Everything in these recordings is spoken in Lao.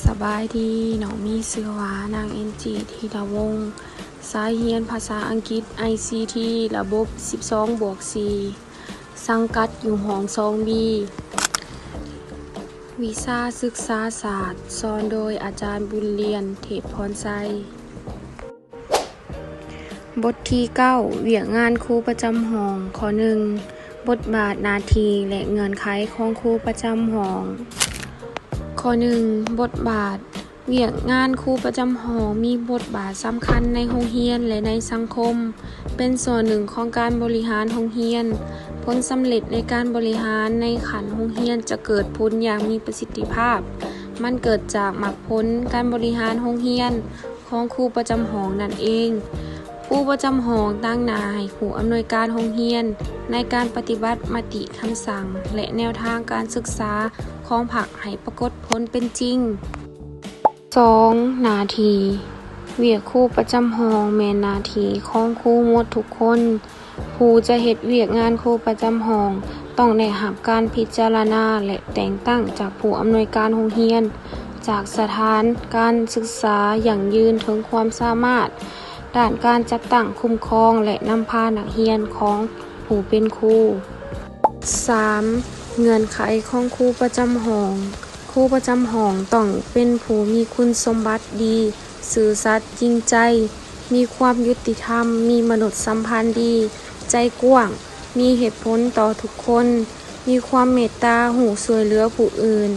ສະບາຍດີ, ນ້ອງມີຊື່ວ່ານາງ ເອັນຈີ ທີລະວົງ, ສາຍຮຽນພາສາອັງກິດ ໄອຊີທີ ລະບົບສິບສອງບວກສີ່ ສັງກັດຢູ່ຫ້ອງສອງບີ ວິຊາສຶກສາສາດ, ສອນໂດຍອາຈານບຸນລຽນ ເທບພອນໄຊ. ບົດທີເກົ້າ ວຽກງານຄູປະຈຳຫ້ອງ. ຂໍ້ໜຶ່ງ ບົດບາດ, ໜ້າທີ່ ແລະ ເງື່ອນໄຂຂອງຄູປະຈຳຫ້ອງ. ຂໍ້ໜຶ່ງ ບົດບາດ. ວຽກງານຄູປະຈຳຫ້ອງມີບົດບາດສຳຄັນໃນໂຮງຮຽນ ແລະ ໃນສັງຄົມ, ເປັນສ່ວນໜຶ່ງຂອງການບໍລິຫານໂຮງຮຽນ. ຜົນສຳເລັດໃນການບໍລິຫານໃນຂັ້ນໂຮງຮຽນຈະເກີດຜົນຢ່າງມີປະສິດທິພາບ. ມັນເກີດຈາກໝາກຜົນການບໍລິຫານໂຮງຮຽນ ຂອງຄູປະຈຳຫ້ອງນັ້ນເອງ. ຄູປະຈຳຫ້ອງຕາງໜ້າໃຫ້ຜູ້ອຳນວຍການໂຮງຮຽນໃນການປະຕິບັດມະຕິຄຳສັ່ງ ແລະ ແນວທາງການສຶກສາຂອງພັກໃຫ້ປາກົດຜົນເປັນຈິງ. ສອງ ໜ້າທີ່. ວຽກຄູປະຈຳຫ້ອງແມ່ນໜ້າທີ່ຂອງຄູໝົດທຸກຄົນ. ຜູ້ຈະເຮັດວຽກງານຄູປະຈຳຫ້ອງຕ້ອງໄດ້ຮັບການພິຈາລະນາ ແລະ ແຕ່ງຕັ້ງຈາກຜູ້ອຳນວຍການໂຮງຮຽນ, ຈາກສະຖານການສຶກສາຢັ້ງຢືນເຖິງຄວາມສາມາດດ້ານການຈັດຕັ້ງ, ຄຸ້ມຄອງ ແລະ ນຳພານັກຮຽນຂອງຜູ້ເປັນຄູ. ສາມ ເງື່ອນໄຂຂອງຄູປະຈຳຫ້ອງ. ຄູປະຈຳຫ້ອງຕ້ອງເປັນຜູ້ມີຄຸນສົມບັດດີ, ຊື່ສັດ, ຈິງໃຈ, ມີຄວາມຍຸຕິທຳ, ມີມະນຸດສຳພັນດີ, ໃຈກວ້າງ, ມີເຫດຜົນຕໍ່ທຸກຄົນ, ມີຄວາມເມດຕາ, ຮູ້ຊ່ວຍເຫຼືອຜູ້ອື່ນ,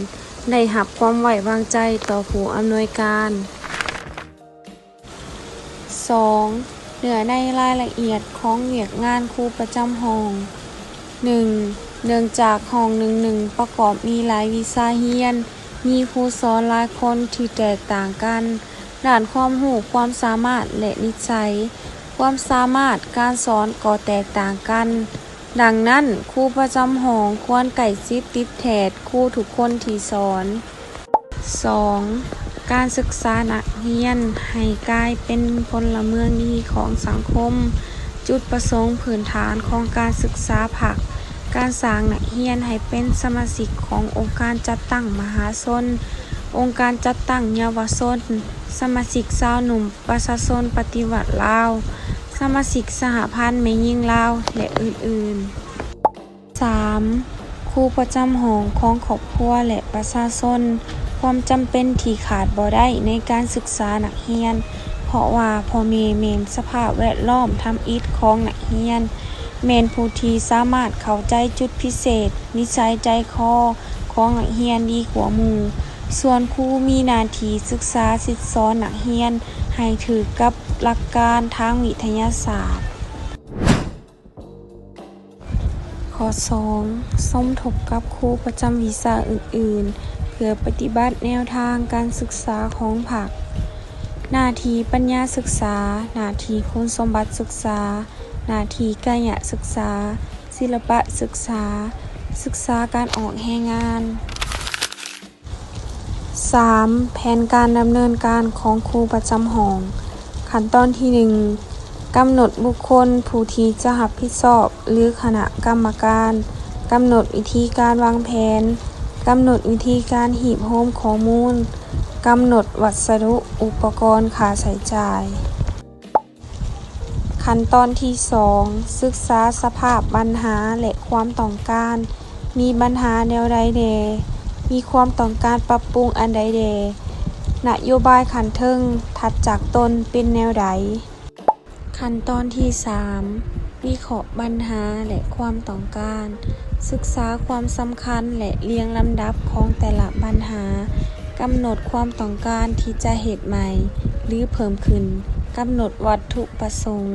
ໄດ້ຮັບຄວາມໄວ້ວາງໃຈຕໍ່ຜູ້ອຳນວຍການ. ສອງ ເນື້ອໃນລາຍລະອຽດຂອງວຽກງານຄູປະຈຳຫ້ອງ. ໜຶ່ງ ເນື່ອງຈາກຫ້ອງໜຶ່ງໆປະກອບມີຫຼາຍວິຊາຮຽນ, ມີຄູສອນຫຼາຍຄົນທີ່ແຕກຕ່າງກັນດ້ານຄວາມຮູ້, ຄວາມສາມາດ ແລະ ນິດໄສ. ຄວາມສາມາດການສອນກໍແຕກຕ່າງກັນ. ດັ່ງນັ້ນ, ຄູປະຈຳຫ້ອງຄວນໃກ້ຊິດຕິດແທດຄູທຸກຄົນທີ່ສອນ. ສອງ ການສຶກສານັກຮຽນໃຫ້ກາຍເປັນພົນລະເມືອງດີຂອງສັງຄົມ. ຈຸດປະສົງພື້ນຖານຂອງການສຶກສາພັກ, ການສ້າງນັກຮຽນໃຫ້ເປັນສະມາຊິກຂອງອົງການຈັດຕັ້ງມະຫາຊົນ, ອົງການຈັດຕັ້ງເຍົາວະຊົນ, ສະມາຊິກຊາວໜຸ່ມ, ປະຊາຊົນປະຕິວັດລາວ, ສະມາຊິກສະຫະພັນແມ່ຍິງລາວ ແລະ ອື່ນໆ. ສາມ ຄູປະຈຳຫ້ອງຂອງຄອບຄົວ ແລະ ປະຊາຊົນ. ຄວາມຈຳເປັນທີ່ຂາດບໍ່ໄດ້ໃນການສຶກສານັກຮຽນ, ເພາະວ່າພໍ່ແມ່ແມ່ນສະພາບແວດລ້ອມທຳອິດຂອງນັກຮຽນ, ແມ່ນຜູ້ທີ່ສາມາດເຂົ້າໃຈຈຸດພິເສດ, ນິໄສໃຈຄໍຂອງນັກຮຽນດີກວ່າໝູ່. ສ່ວນຄູມີໜ້າທີ່ສຶກສາສິດສອນນັກຮຽນໃຫ້ຖືກກັບຫຼັກການທາງວິທະຍາສາດ. ຂໍ້ສອງ ສົມທົບກັບຄູປະຈຳວິຊາອື່ນໆ ເພື່ອປະຕິບັດແນວທາງການສຶກສາຂອງພັກ. ໜ້າທີ່ປັນຍາສຶກສາ, ໜ້າທີ່ຄຸນສົມບັດສຶກສາ, ໜ້າທີ່ກາຍະສຶກສາ, ສິລະປະສຶກສາ, ສຶກສາການອອກແຮງງານ. ສາມ ແຜນການດຳເນີນການຂອງຄູປະຈຳຫ້ອງ. ຂັ້ນຕອນທີໜຶ່ງ ກຳນົດບຸກຄົນຜູ້ທີ່ຈະຮັບຜິດຊອບ ຫຼື ຄະນະກຳມະການ, ກຳນົດວິທີການວາງແຜນ, ກຳນົດວິທີການຮີບໂຮມຂໍ້ມູນ, ກຳນົດວັດສະດຸ, ອຸປະກອນ, ຄ່າໃຊ້ຈ່າຍ. ຂັ້ນຕອນທີສອງ ສຶກສາສະພາບບັນຫາ ແລະ ຄວາມຕ້ອງການ. ມີບັນຫາແນວໃດແດ່? ມີຄວາມຕ້ອງການປັບປຸງອັນໃດແດ່? ນະໂຍບາຍຂັ້ນເທິງຖັດຈາກຕົ້ນເປັນແນວໃດ? ຂັ້ນຕອນທີສາມ ວິເຄາະບັນຫາ ແລະ ຄວາມຕ້ອງການ. ສຶກສາຄວາມສຳຄັນ ແລະ ລຽງລຳດັບຂອງແຕ່ລະບັນຫາ. ກຳນົດຄວາມຕ້ອງການທີ່ຈະເຮັດໃໝ່ ຫຼື ເພີ່ມຂຶ້ນ. ກຳນົດວັດຖຸປະສົງ.